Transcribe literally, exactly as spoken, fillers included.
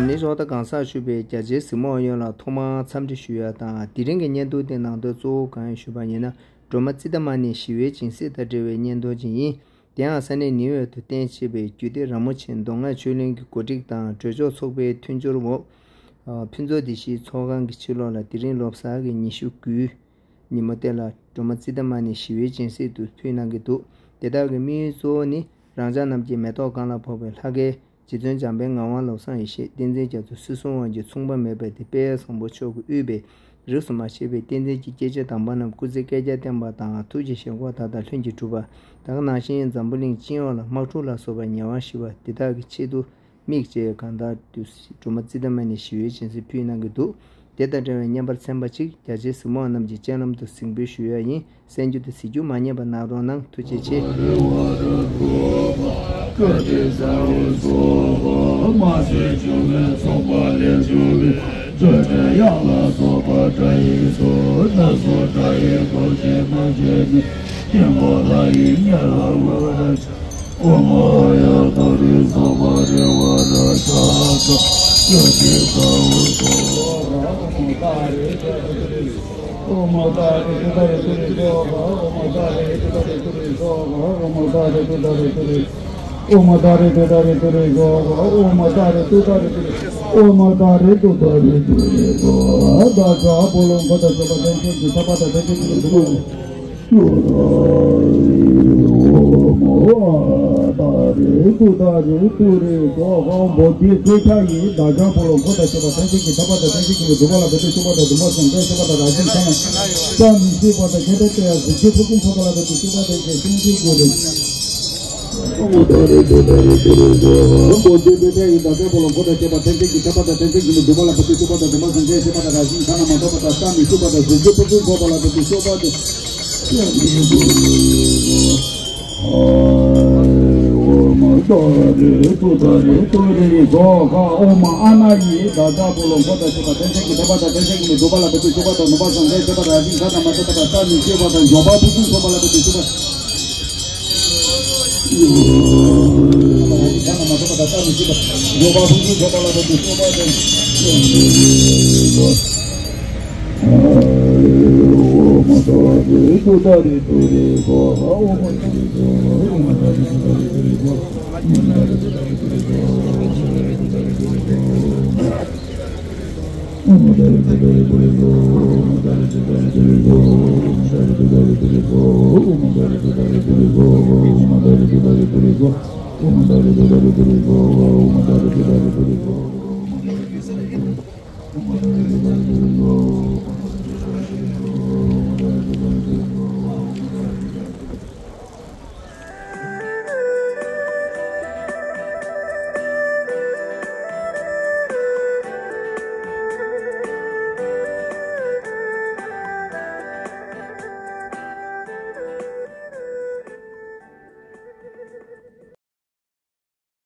ནི་རོགས་ཟླ་གང་ཟག་ཞུ་བའི་རྒྱ་ཆེའི་གཟིགས་མོ་ཨ་ཡོན་ལ་ཐོག་མར་འཚམས་འདྲི་ཞུ་ཡ་དང་། དེ་རིང་གི་བརྙན་ཐུང་དེ་ནང་དོན་གཙོ་བོ་གང་ཡིན་ཞུས་པ་ཡིན་ན། སྒྲོལ་མ་ཙིཏྟ་མ་ཎི་ཞི་བའི་སྦྱིན་སྲེག་དང་འབྲེལ་བའི་བརྙན་ཐུང་ཅིག་ཡིན། དེ་ཡང་ས་གནས་ནིའུ་ཡོག་ཏུ་རྟེན་བྱེད་པའི་རྒྱུད་སྡེ་ར་མོ་ཆེ་མདོ་སྔགས་ཆོས་གླིང་གི་གོ་སྒྲིག་དང་གྲོས་ཚོགས་ཚོགས་པའི་མཐུན་སྦྱོར་འོག་ཕུན་ཚོགས་བདེ་སྐྱིད་ཚོགས་ཁང་གི་ཕྱི་ལོགས་ལ་དེ་རིང་ལོ་གསར་གྱི་ཉི་ཤུ་དགུའི་ཉིན་མོ་དེ་ལ་སྒྲོལ་མ་ཙིཏྟ་མ་ཎི་ཞི་བའི་སྦྱིན་སྲེག་ཏུ་ཕུལ་གནང་གི་འདུག་དེ་དག་གི་དམིགས་ཡུལ་གཙོ་བོ་ནི། རང་ཅག་རྣམས་ཀྱི་མེ་ཏོག་གང་ལ་ཕོག་པའི་ལྷ་སྐལ། རྗེ་བཙུན་འཇམ་དཔལ་ངག་དབང་བློ་བཟང་ཡེ་ཤེས་བསྟན་འཛིན་རྒྱ་མཚོ་སྲིད་གསུམ་དབང་གི་མཚུངས་པ་མེད་པ་དེ་དཔལ་བཟང་པོ་མཆོག་གི་དབུས་པའི་རིས་སུ་མ་ཆད་པའི་བསྟན་འཛིན་གྱི་སྐྱེས་ཆེན་དམ་པ་རྣམས་སྐུ་ཚེ་བསྐལ་བརྒྱར་བརྟན་པ་དང་། ཐུགས་ཀྱི་བཞེད་དགོངས་མཐའ་དག་ལྷུན་གྱིས་གྲུབ་པ། དེ་ག་ནང་བཞིན་འཛམ་བུ་གླིང་སྤྱི་ཡོངས་ལ་དམག་འཁྲུག་ལ་སོགས་པའི་ཉེ་བར་ཞི་བ་དེ་དག་གི་ཆེད་དུ་དམིགས་བཅས་གང་ལྟར་དུ་སྒྲོལ་མ་ཙིཏྟ་མ་ཎི་ཞི་བའི་སྦྱིན་སྲེག་ཕུལ་གནང་གི་འདུག་དེ་དང་འབྲེལ་བའི་བརྙན་པར་ཚན་པ་གཅིག་རྒྱ་ཆེའི་གཟིགས་མོ་བ་རྣམས་ཀྱི་སྤྱན་ལམ་དུ་གཟིགས་འབུལ་ཞུ་ཡ་ཡིན། གསན་རྒྱུ་དང་གཟིགས་རྒྱུ་མ་བསྙེལ་བ་གནང་རོགས་གནང་། ཐུགས་རྗེ་ཆེ། ཨོཾ་ཏཱ་རེ་ཏུཏྟཱ་རེ་ཏུ་རེ་སྭཱ་ཧཱ། ཨོཾ་ཏཱ་རེ་ཏུཏྟཱ་རེ་ཏུ་རེ་སྭཱ་ཧཱ། ཨོཾ་ཏཱ་རེ་ཏུཏྟཱ་རེ་ཏུ་རེ། ཨོཾ་ཏཱ་རེ་ཏུཏྟཱ་རེ་ཏུ་རེ་སྭཱ་ཧཱ། ཨོཾ་ཏཱ་རེ་ཏུཏྟཱ་རེ་ཏུ་རེ། ཨོཾ་ཏཱ་རེ་ཏུཏྟཱ་རེ་ཏུ་རེ་སྭཱ་ཧཱ། བདག་ཅག་ཕོ་ལོ་འཁོར་དང་བཅས་པ་མཚན་ཅན་གྱི་ཐ་མ་དང་མཚན་ཅན་གྱི་ལུས་འདུལ་བ། ཨོཾ་ཨཱཿ་ཏཱ་རེ་ཏུཏྟཱ་རེ་ཏུ་རེ་སྭཱ་ཧཱ། འབོ་དྷི་སེ་ཏ་ཡི་བདག་ཅག་ཕོ་ལོ་འཁོར་དང་བཅས་པ་མཚན་ཅན་གྱི་ཐ་མ་དང་མཚན་ཅན་གྱི་ལུས་འདུལ་བ་ལ་འབད་དེ་གཤོག་པ་དང་འདུན་མ་སངས་རྒྱས་གཤེགས་པ་དང་རང་བཞིན་ཐ་མ་ས་མི་ཤེས་པ་དང་ཁྱད་པར་དུ་ཡང་གཟུགས་ཅན་ཕུན་སུམ་ཚོགས་པ་ལ་འབད་དེ་གཤོག་པ་དང་ཡང་ཤིན་ཏུ་དགོས་རེད། ཨོཾ་ཏཱ་རེ་ཏུཏྟཱ་རེ་ཏུ་རེ་སྭཱ་ཧཱ། འབོ་དྷི་སེ་ཏ་ཡི་བདག་ཅག་ཕོ་ལོ་འཁོར་དང་བཅས་པ་མཚན་ཅན་གྱི་ཐ་མ་དང་མཚན་ཅན་གྱི་ལུས་འདུལ་བ་ལ་འབད་དེ་གཤོག་པ་དང་འདུན་མ་སངས་རྒྱས་གཤེགས་པ་དང་རང་བཞིན་ཐ་མ་མ་ཐོབ་པ་དང་ས་མི་ཤེས་པ་དང་གཟུགས་ཅན་ཕུན་སུམ་ཚོགས་པ་ལ་འབད་དེ་གཤོག་པ་དང་། ཨོཾ་ཏཱ་རེ་ཏུཏྟཱ་རེ་ཏུ་རེ་སྭཱ་ཧཱ། ཨོཾ་ཨ་ན་ཡི་བདག་ཅག་ཕོ་ལོ་འཁོར་དང་བཅས་པ་མཚན་ཅན་གྱི་ཐ་མ་དང་མཚན་ཅན་གྱི་ལུས་འདུལ་བ་ལ་འབད་དེ་གཤོག་པ་དང་འདུན་མ་སངས་རྒྱས་གཤེགས་པ་དང་རང་བཞིན་ཐ་མ་མ་ཐོབ་པ་དང་ས་མི་ཤེས་པ་དང་འབྱོར་པ་ཕུན་སུམ་ཚོགས་པ་ལ་འབད་དེ་གཤོག་པ། ཐ་མ་མ་ཐོབ་པ་དང་ས་མི་ཤེས་པ། འབྱོར་པ་ཕུན་སུམ་ཚོགས་པ་ལ་འབད་དེ་གཤོག་པ་དང་། ཨོཾ་ཏཱ་རེ་ཏུཏྟཱ་རེ་ཏུ་རེ་སྭཱ་ཧཱ། ཨོཾ་ཏཱ་རེ་ཏུཏྟཱ་རེ་ཏུ་རེ་སྭཱ་ཧཱ། ཨོཾ་ཏཱ་རེ་ཏུཏྟཱ་རེ་ཏུ་རེ་སྭཱ་ཧཱ། ཨོཾ་ཏཱ་རེ་ཏུཏྟཱ་རེ་ཏུ་རེ་སྭཱ་ཧཱ། ཨོཾ་ཏཱ་རེ་ཏུཏྟཱ་རེ་ཏུ་རེ་སྭཱ་ཧཱ། ཨོཾ་ཏཱ་རེ་ཏུཏྟཱ་རེ་ཏུ་རེ་སྭཱ་ཧཱ། ཨོཾ་ཏཱ་རེ་ཏུཏྟཱ་རེ་ཏུ་རེ་སྭཱ་ཧཱ། ཨོཾ་ཏཱ་རེ་ཏུཏྟཱ་རེ་ཏུ་རེ་སྭཱ་ཧཱ། ཨོཾ་ཏཱ་རེ་ཏུཏྟཱ་རེ་ཏུ་རེ་སྭཱ་ཧཱ། ཨོཾ་ཏཱ་རེ་ཏུཏྟཱ་རེ་ཏུ་རེ་སྭཱ་ཧཱ། ཨོཾ་ཏཱ་རེ་ཏུཏྟཱ་རེ་ཏུ་རེ་སྭཱ་ཧཱ། ཨོཾ་ཏཱ་རེ་ཏུཏྟཱ་རེ་ཏུ་རེ་སྭཱ་ཧཱ།